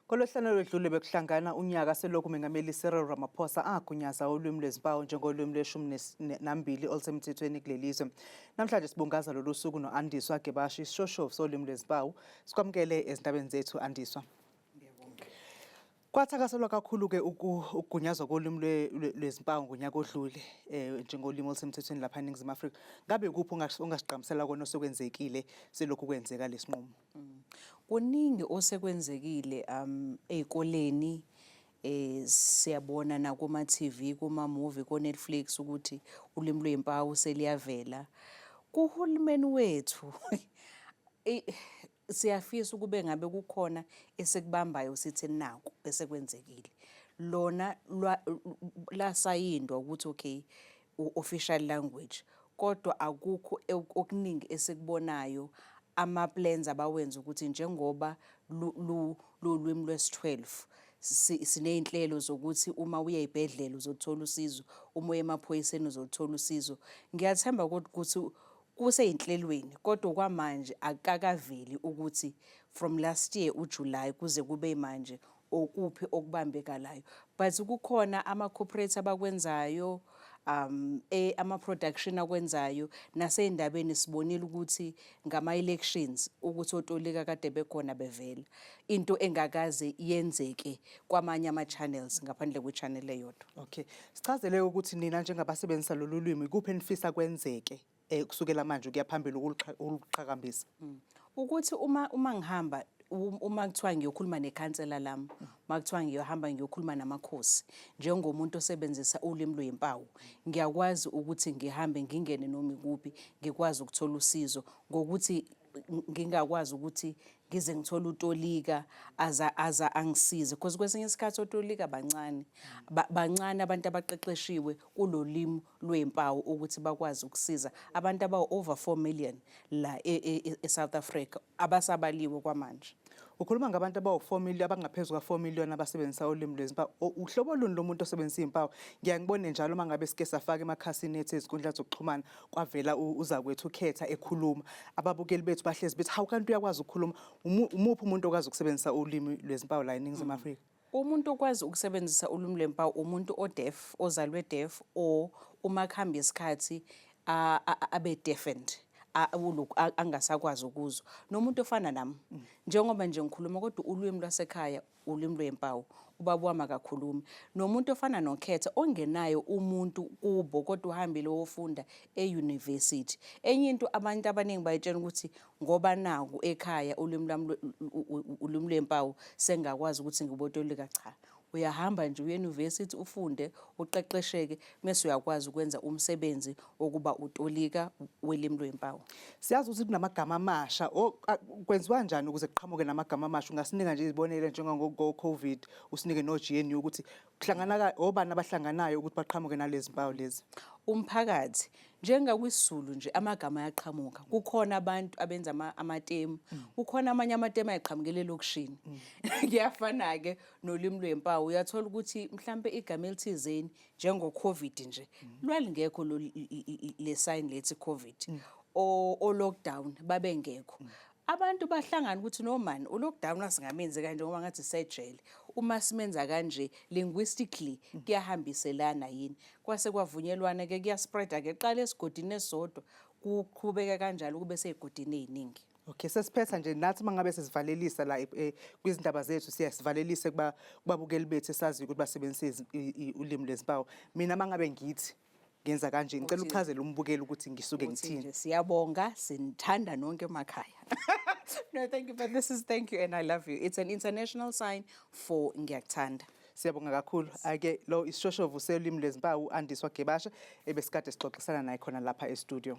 Ngolwesihlanu olwedlule bekuhlangana unyaka selokhu uMengameli Cyril Ramaphosa agunyaza ulwimi lwezimpawu njengolwimi lweshumi nambili olusemthethweni kuleli zwe. Namhlanje sibungaza lolu suku no-Andiswa Gebashe, isishoshovu solwimi lwezimpawu. Sikwamukele ezindabeni zethu, Andiswa. Kwathakaselwa kakhulu-ke ukugunyazwa kolwimi lwezimpawu ngonyaka odlule njengolimi olusemthethweni lapha eNingizimu Afrika. Ngabe ikuphi ongasigqamisela kona osekwenzekile selokhu kwenzeka lesinqumo? Kuningi osekwenzekile ey'koleni, siyabona nakuma TV, kuma movie, ko Netflix ukuthi ulimi lwey'mpawu seliyavela. Kuhulumeni wethu siyafisa ukube ngabe kukhona esikubambayo sithi naku esekwenzekile. Lona lasayindwa ukuthi okay, official language, kodwa akukho okuningi esikubonayo, ama-plans abawenza ukuthi njengoba lulwimi lwesi-12 siney'nhlelo zokuthi uma uya ey'bhedlela uzothola usizo, uma uya emaphoyiseni uzothola usizo. Ngiyathemba kodwa ukuthi kusey'nhlelweni, kodwa kwamanje akukakaveli ukuthi from last year uJuly kuze kube manje okuphi okubambekalayo, but kukhona ama-corporate abakwenzayo, ama-production akwenzayo. Nasey'ndabeni sibonile ukuthi ngama-elections ukuthi otolika kade bekhona bevela, into engakaze yenzeke kwamanye ama-channels ngaphandle kwe-channel eyodwa. Okay. Sichazele ukuthi nina njengabasebenzisa lolu lwimi, kuphi enifisa kwenzeke kusukela manje ukuya phambili ukuqhakambisa? Ukuthi uma ngihamba, uma kuthiwa ngiyokhuluma nekhansela lami, uma kuthiwa ngiyohamba ngiyokhuluma namakhosi, njengomuntu osebenzisa ulimi lweyimpawu, ngiyakwazi ukuthi ngihambe ngingene noma ikuphi, ngikwazi ukuthola usizo ngokuthi ngingakwazi ukuthi ngize ngithole utolika aza angisize, because kwesinye isikhathi otolika bancane. Bancane abantu abaqeqeshiwe kulolimi lwempawu ukuthi bakwazi ukusiza abantu abawu over 4 million la e-South Africa abasabaliwe kwamanje. Ukhuluma ngabantu abawu-4 million, abangaphezu kwa-4 million abasebenzisa ulimi lwezimpawu. Uhlobo luni lomuntu osebenzisa iy'mpawu? Ngiyaye ngibone njalo uma ngabe sike safaka emakhasini ethu ezinkundla zokuxhumana, kwavela uzakwethu ukhetha ekhuluma. Ababukeli bethu bahlezi bethi, "Hawu, kanti uyakwazi ukukhuluma." Umuphi umuntu okwazi ukusebenzisa ulimi lwezimpawu la eNingizimu Afrika? Umuntu okwazi ukusebenzisa ulimi lwempawu umuntu o-deaf, ozalwe deaf, or uma kuhamba isikhathi abe deafened, angasakwazi ukuzwa, nomuntu ofana nami njengoba nje ngikhuluma, kodwa ulwimi lwasekhaya ulimi lwempawu, ubaba wami akakhulumi, nomuntu ofana noKhetha ongenayo umuntu kubo kodwa uhambile wofunda e-university. Enye into abantu abaningi bayitshela ukuthi ngoba naku ekhaya ulwimi lwami ulwimi lwempawu, sengakwazi ukuthi ngibotolika. Cha, uyahamba nje uye e-university, ufunde, uqeqesheke, mese uyakwazi ukwenza umsebenzi wokuba utolika welimi lwempawu. Siyazi ukuthi kunamagama amasha. Kwenziwa kanjani ukuze kuqhamuke namagama amasha? Ungasinika nje izibonelo njengango-COVID, usinike no-GNU, ukuthi kuhlangana obani abahlanganayo ukuthi baqhamuke nalezi mpawu lezi? Umphakathi, njengakwisiZulu nje, amagama ayaqhamuka. Kukhona abantu abenza amatemu, kukhona amanye amatemu ayiqhamukele elokishini. Kuyafana-ke nolimi lwempawu, uyathola ukuthi mhlampe igama elithizeni njengo-COVID nje lwalingekho le sign lethi COVID, o lockdown babengekho. Abantu bahlangana ukuthi no man, u-lockdown asingamenzi kanje ngoba ngathi sejele, uma simenza kanje linguistically kuyahambiselana yini? Kwase kwavunyelwana ke, kuyaspreada ke, qala esigodini esisodwa, kuqhubeka kanjalo kube sey'godini ey'ningi. Okay, sesiphetha nje nathi, mangabe sesivalelisa la kwizindaba zethu, siyasivalelise kubabukeli bethu esaziyo ukuthi basebenzise ulimi lwezimpawu. Mina mangabe ngithi ngenza kanje, ngicela uchazele umbukeli ukuthi ngisuke Uthi ngithini. nje, "Siyabonga, sinithanda nonke emakhaya." No, thank you, but this is thank you and I love you. It's an international sign for ngiyakuthanda. Siyabonga kakhulu. Ake lo isishoshovu selimi lwezimpawu, Andiswa Gebashe, ebesikade sixoxisana naye khona lapha e-studio.